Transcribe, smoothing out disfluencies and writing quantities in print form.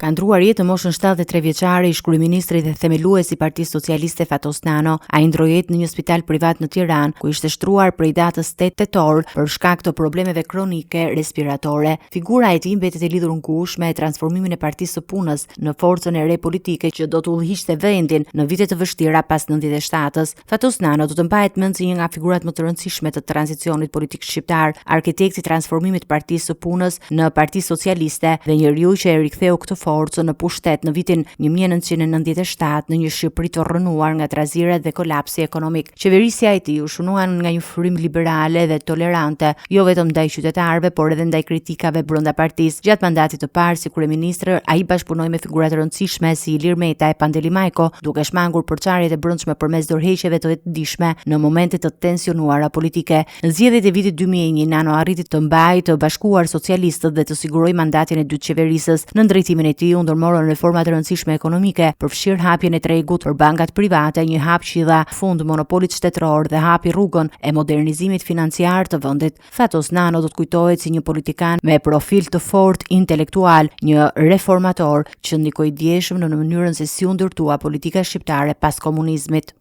Ka ndërruar jetë në moshën 73 vjeçare ish kryeministri dhe themeluesi i Partisë Socialiste Fatos Nano. Ai ndërroi jetë në një spital privat në Tiranë, ku ishte shtruar prej datës 8 tetor për shkak të problemeve kronike respiratore. Figura e tij mbetet e lidhur ngushtë me transformimin e Partisë së Punës në forcën e re politike që do të udhëhiqte vendin në vite të vështira pas 97-s. Fatos Nano do të mbahet mend si një nga figurat më të rëndësishme të tranzicionit politik shqiptar, arkitekti i transformimit të Partisë së Punës në Parti Socialiste dhe njeriu që e riktheu këtë forcë në pushtet në vitin 1997 në një Shqipëri të rrënuar nga trazirat dhe kolapsi ekonomik. Qeverisja e tij u shënua nga një frymë liberale dhe tolerante, jo vetëm ndaj qytetarëve, por edhe ndaj kritikave brenda partisë. Gjatë mandatit të parë si kryeministër, ai bashkëpunoi me figura të rëndësishme si Ilir Meta e Pandeli Majko, duke shmangur përçarjet e brendshme përmes dorëheqjeve të vetëdijshme në momente të tensionuara politike. Në zgjedhjet e vitit 2001, Nano arriti të mbajë të bashkuar socialistët dhe të sigurojë mandatin e dytë qeverisës. Nën drejtimin e tij u ndërmorën reforma të rëndësishme ekonomike, përfshirë hapjen e tregut për bankat private, një hap që i dha fund monopolit shtetëror dhe hapi rrugën e modernizimit financiar të vendit. Fatos Nano do të kujtohet si një politikan me profil të fortë intelektual, një reformator që ndikoi ndjeshëm në mënyrën se si u ndërtua politika shqiptare pas komunizmit.